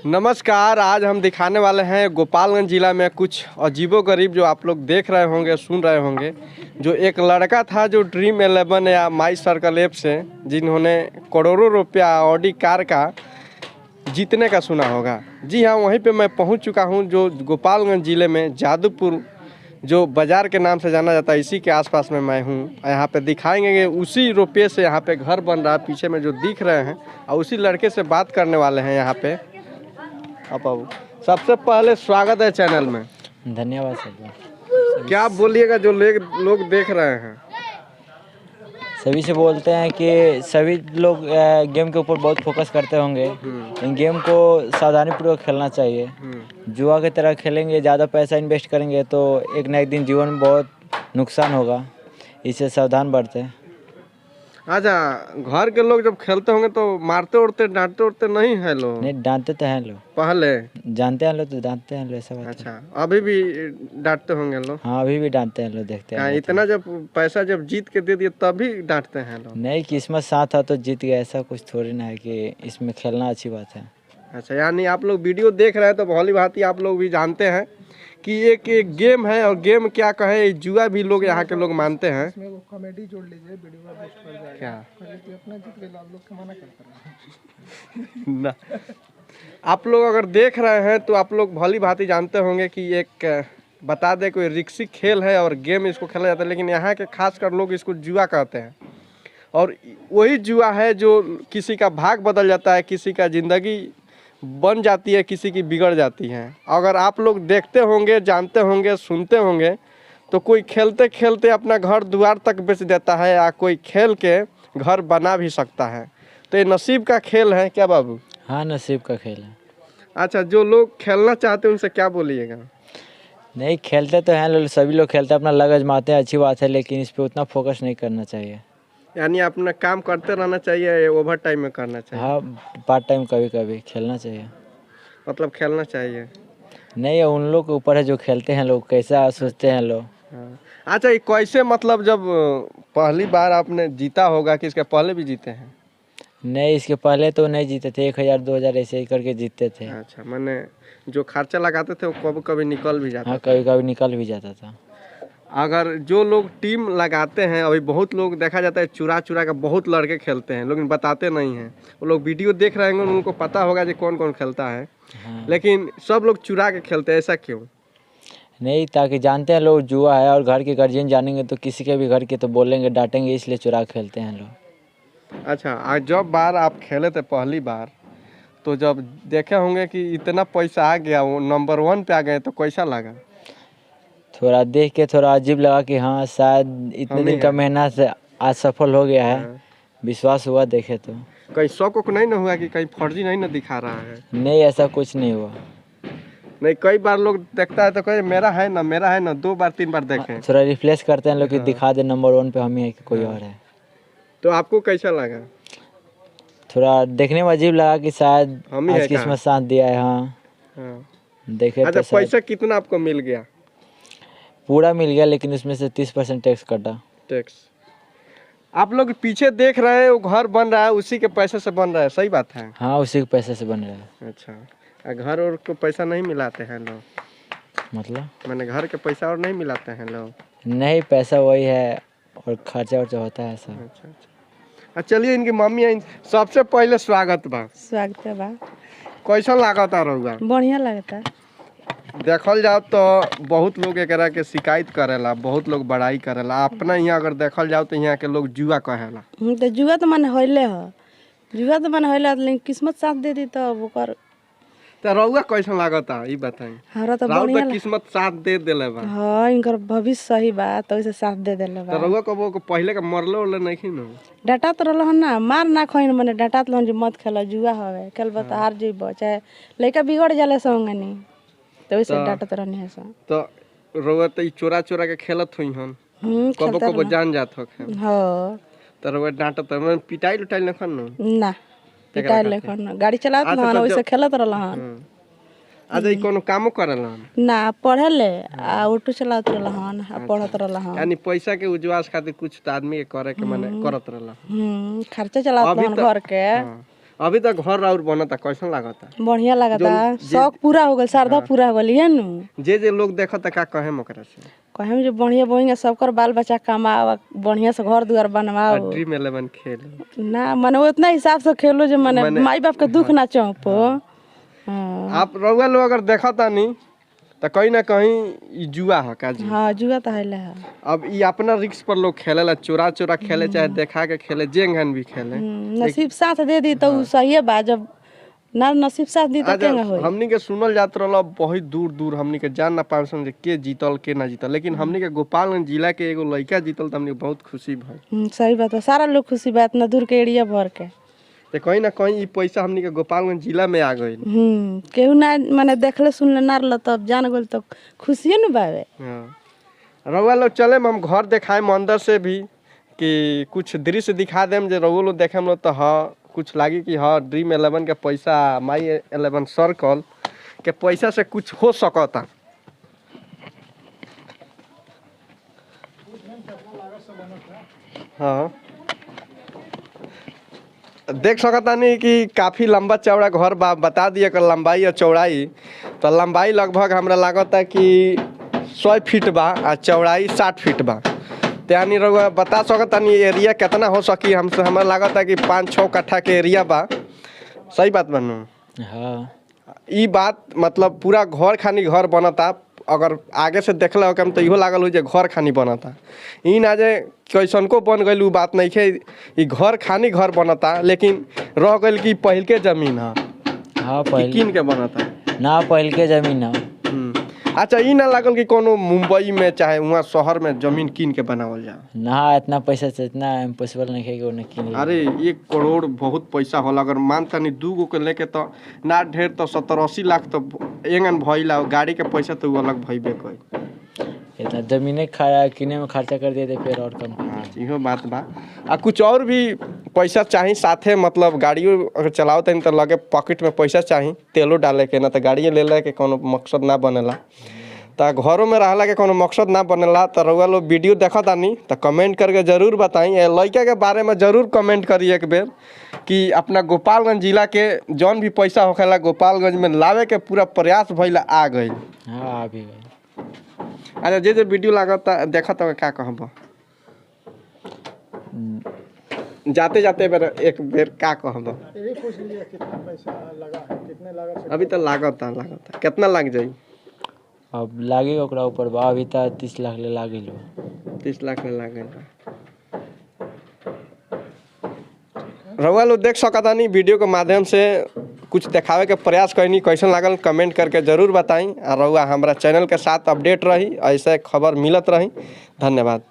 नमस्कार, आज हम दिखाने वाले हैं गोपालगंज जिला में कुछ अजीबो गरीब जो आप लोग देख रहे होंगे, सुन रहे होंगे। जो एक लड़का था जो ड्रीम 11 या माई सर्कल ऐप से जिन्होंने करोड़ों रुपया ऑडी कार का जीतने का सुना होगा। जी हाँ, वहीं पे मैं पहुंच चुका हूं जो गोपालगंज ज़िले में जादूपुर जो बाज़ार के नाम से जाना जाता है, इसी के आसपास में मैं हूं। यहाँ पे दिखाएंगे कि उसी रुपये से यहाँ पे घर बन रहा है, पीछे में जो दिख रहे हैं, और उसी लड़के से बात करने वाले हैं यहाँ पे। अब सबसे पहले स्वागत है चैनल में। धन्यवाद सर। क्या बोलिएगा जो लोग देख रहे हैं? सभी से बोलते हैं कि सभी लोग गेम के ऊपर बहुत फोकस करते होंगे। इन गेम को सावधानीपूर्वक खेलना चाहिए। जुआ की तरह खेलेंगे, ज़्यादा पैसा इन्वेस्ट करेंगे तो एक न एक दिन जीवन में बहुत नुकसान होगा। इसे सावधान बरतें। अच्छा, घर के लोग जब खेलते होंगे तो मारते उड़ते डांटते उड़ते नहीं है लोग? नहीं, डांटते तो हैं लोग। पहले जानते हैं लोग तो डांटते हैं लोग, ऐसा बात है। अच्छा, अभी भी डांटते होंगे लोग? हाँ, अभी भी डांटते हैं लोग, देखते हैं। इतना जब पैसा जब जीत के दे दिए तभी डांटते हैं लोग? नहीं, किस्मत साथ था तो जीत गया, ऐसा कुछ थोड़ी ना है कि इसमें खेलना अच्छी बात है। अच्छा, यानी आप लोग वीडियो देख रहे हैं तो भली भांति आप लोग भी जानते हैं कि एक एक गेम है, और गेम क्या कहें, जुआ भी लोग यहाँ के लोग मानते हैं। इसमें वो कॉमेडी जोड़ लीजिए, वीडियो का बेस्ट पड़ जाएगा। क्या अपना जीत गए, आप लोग के मना करते हैं ना। आप लोग अगर देख रहे हैं तो आप लोग भली भांति जानते होंगे कि एक बता दे कोई रिक्सी खेल है और गेम इसको खेला जाता है, लेकिन यहाँ के खासकर लोग इसको जुआ कहते हैं। और वही जुआ है जो किसी का भाग बदल जाता है, किसी का ज़िंदगी बन जाती है, किसी की बिगड़ जाती है। अगर आप लोग देखते होंगे, जानते होंगे, सुनते होंगे तो कोई खेलते खेलते अपना घर द्वार तक बेच देता है या कोई खेल के घर बना भी सकता है। तो ये नसीब का खेल है क्या बाबू? हाँ, नसीब का खेल है। अच्छा, जो लोग खेलना चाहते हैं उनसे क्या बोलिएगा? नहीं, खेलते तो हैं लोग, सभी लोग खेलते हैं, अपना लग आजमाते हैं, अच्छी बात है, लेकिन इस पर उतना फोकस नहीं करना चाहिए। यानी अपना काम करते रहना चाहिए, ओवर टाइम में करना चाहिए? हाँ, पार्ट टाइम कभी कभी खेलना चाहिए। मतलब खेलना चाहिए? नहीं, उन लोग के ऊपर है जो खेलते हैं लोग, कैसा सोचते हैं लोग। हाँ। अच्छा, ये कैसे मतलब जब पहली बार आपने जीता होगा कि इसके पहले भी जीते हैं? नहीं, इसके पहले तो नहीं जीते थे, 1000 2000 ऐसे ही करके जीतते थे। अच्छा, मैंने जो खर्चा लगाते थे वो कभी कभी निकल भी जाता? हाँ, कभी कभी निकल भी जाता था। अगर जो लोग टीम लगाते हैं, अभी बहुत लोग देखा जाता है चुरा चुरा के बहुत लड़के खेलते हैं, लेकिन बताते नहीं हैं। वो लोग वीडियो देख रहे होंगे, उनको पता होगा कि कौन कौन खेलता है। हाँ। लेकिन सब लोग चुरा के खेलते हैं, ऐसा क्यों? नहीं, ताकि जानते हैं लोग जुआ है, और घर के गार्जियन जानेंगे तो किसी के भी घर के तो बोलेंगे, डांटेंगे, इसलिए चुरा खेलते हैं लोग। अच्छा, आज जब बार आप खेले थे पहली बार, तो जब देखे होंगे कि इतना पैसा आ गया, वो नंबर 1 पे आ गए, तो कैसा लगा? थोड़ा देख के थोड़ा अजीब लगा कि हाँ, शायद इतने दिन का मेहनत से आज सफल हो गया है। हाँ। विश्वास हुआ देखे तो। कहीं शौक वोक नहीं ना हुआ कि कहीं फर्जी नहीं ना दिखा रहा है? नहीं, ऐसा कुछ नहीं हुआ। नहीं, कई बार लोग देखता है तो कहे मेरा है ना, मेरा है ना, 2 बार 3 बार देखें, थोड़ा रिफ्रेश करते हैं लोग कि दिखा दे नंबर 1 पे हम ही है कि कोई और है। तो आपको कैसा लगा? थोड़ा देखने में अजीब लगा कि शायद आज किस्मत साथ दिया है। हाँ, देखे। अच्छा, पैसा कितना आपको मिल गया? पूरा मिल गया, लेकिन उसमें से 30% टैक्स कटा। टैक्स आप लोग पीछे देख रहे हैं, वो घर बन रहा है उसी के पैसे से बन रहा है, सही बात है? हाँ, उसी के पैसे से बन रहा है। अच्छा, घर और को पैसा नहीं मिलाते हैं लोग? मतलब मैंने घर के पैसा और नहीं मिलाते हैं लोग? नहीं, पैसा वही है और खर्चा वर्चा होता है सब। अच्छा अच्छा, चलिए इनकी मम्मी है, सबसे पहले स्वागत बा। स्वागत बा। कैसा लागता रहुआ? बढ़िया लगता। देखल जाओ तो बहुत लोग एकरा के शिकायत करेला, बहुत लोग बड़ाई करेला। अपना यहाँ अगर देखल जाओ तो यहाँ के लोग जुआ कहेला। तो जुआ तो मन होइले हो, जुआ तो मन होइले, लेकिन किस्मत साथ दे दी तो ओकर। तो रउआ कैसन लागता ई बताई? हमरा तो बढ़िया किस्मत साथ दे देले बा। हां, इनकर भविष्य सही बा तो ओइसे साथ दे देले बा। तो रउआ कबो को पहले के मरलो उरलो नहीं खिन? डांटत रहल हन ना, मार ना खइन, मने डांटत रहन जे मत खेल, जुआ हवे, खेलबो त हार जइबो, चाहे लइका बिगड़ जाले संगनी, तो वैसे डांटत रहनी है सब। तो रउआ तो ई चोरा चोरा के खेलत हुई हन? कबो कबो जान जात हो? हां। तो रउआ डांटत मन पिटाई उटाई न खन? ना, पिटाई लेखन, गाड़ी चलावत रहन, वैसे खेलत रहल हन। अच्छा, ई कोनो कामो करल हन? ना, पढ़ले आ ऑटो चलावत रहल हन आ पढ़त रहल हन। यानी पैसा के उजवास खातिर कुछ तो आदमी के करे के माने करत रहल। खर्चा चलावत रहन घर के। अभी तक घर और बनता, कैसन लागता? बढ़िया लागता, शौक पूरा हो गल, श्रद्धा पूरा हो गल, इहे नु। जे जे लोग देखता का कहे ओकरा से? कहे जे बढ़िया बढ़िया सबकर बाल बच्चा कमाओ, बढ़िया से घर दुआर बनवाओ। ड्रीम इलेवन खेल ना मने उतना हिसाब से खेलो जो मने माई बाप के दुख ना चौंपो। हाँ। आप रउआ लोग अगर देखता नी तो कहीं ना कहीं ई जुआ है का जी? हाँ, जुआ तो है। अब ई अपना रिस्क पर लोग खेलेला, चोरा चोरा खेले चाहे देखा के खेले, जेंगन भी खेले। नसीब साथ दे दी तो उ सही बा, जब ना नसीब साथ दी तो केंगा होई। हमनी के सुनल जात रहल बहुत दूर दूर, हमनी के जान ना पाए जे के जीतल के ना जीतल, लेकिन हमनी के गोपालगंज जिला के एगो लड़का जीतल तो हमनी के बहुत खुशी भइल। सही बात है, सारा लोग खुशी बात ना दूर के एरिया भर के। तो कहीं ना कहीं ई पैसा हमनी के गोपालगंज जिला में आ गइल। केहू ना माने देखले सुनले ना रहल तब जान गेल तो खुशिए न बावे। हाँ। रउआ लोग चले हम घर देखाएम अंदर से भी कि कुछ दृश्य दिखा देम जे रउआ लोग देखेम लोग तो हाँ कुछ लागी कि हाँ ड्रीम इलेवन के पैसा, माई इलेवन सर्कल के पैसा से कुछ हो सकता। हाँ देख सकता नहीं कि काफ़ी लंबा चौड़ा घर बा, बता दिए कर लंबाई और चौड़ाई। तो लंबाई लगभग हमरा लागता कि 100 फीट बा आ चौड़ाई 60 फीट बा। यानी रउआ बता सकता नहीं एरिया कितना हो सकी? हमसे हमरा लागता कि 5-6 कट्ठा के एरिया बा। सही बात बनू? हाँ। ई बात मतलब पूरा घर खानी घर बनता। अगर आगे से देखला हो तो इहो लागल हो जे घर खानी बनता, ई ना जे कैसनको बन गइल उ बात नहीं है, ई घर खानी घर बनता। लेकिन रह गइल कि पहिल के जमीन है। हाँ, कि पहले कीन के बनता ना, पहल के जमीन है। अच्छा, ई ना लागल कि कोनो मुंबई में चाहे वहाँ शहर में जमीन कीन के बनावल जा? ना, इतना पैसा से इतना इम्पॉसिबल नहीं है कि उन्हें कीन ले। अरे 1 करोड़ बहुत पैसा होला। अगर मानता नहीं 2 गो के लेके तो ना ढेर तो 70-80 लाख तो एंगन भइला, गाड़ी के पैसा तो उ अलग भइबे कई। इतना जमीने खा किने में खर्चा कर दिए थे फिर और कम। हाँ, इहो बात बा। आ कुछ और भी पैसा चाही साथे, मतलब गाड़ियों अगर चलाओ तनी तो लगे पॉकेट में पैसा चाही तेलो डाले के, ना तो गाड़िए ले ले के कोनो मकसद ना बनेला। तो घरों में रहला के कोनो मकसद ना बनेला। तो रउआ लोग वीडियो देखतानी तो कमेंट करके जरूर बताई, ए लड़का के बारे में जरूर कमेंट करी एक बेर कि अपना गोपालगंज जिला के जौन भी पैसा होखेला गोपालगंज में लावे के पूरा प्रयास भइला आ गइल। हाँ, आ भी गइल। अच्छा, जे जे वीडियो लागता देखत का कहब जाते जाते बेर एक बेर का कहब? ये भी पूछ लिया कितना पैसा लगा है, कितने लागत से? अभी तो लागता लागता कितना लाग जाई? अब लागे ओकरा ऊपर बा, अभी तो 30 लाख ले लागिल बा। 30 लाख ले लागल बा। रउआ लोग देख सकतानी वीडियो के माध्यम से कुछ देखावे के प्रयास करनी, कैसन लागल कमेंट करके जरूर बताई। और रउआ हमारा चैनल के साथ अपडेट रही, ऐसे खबर मिलत रही। धन्यवाद।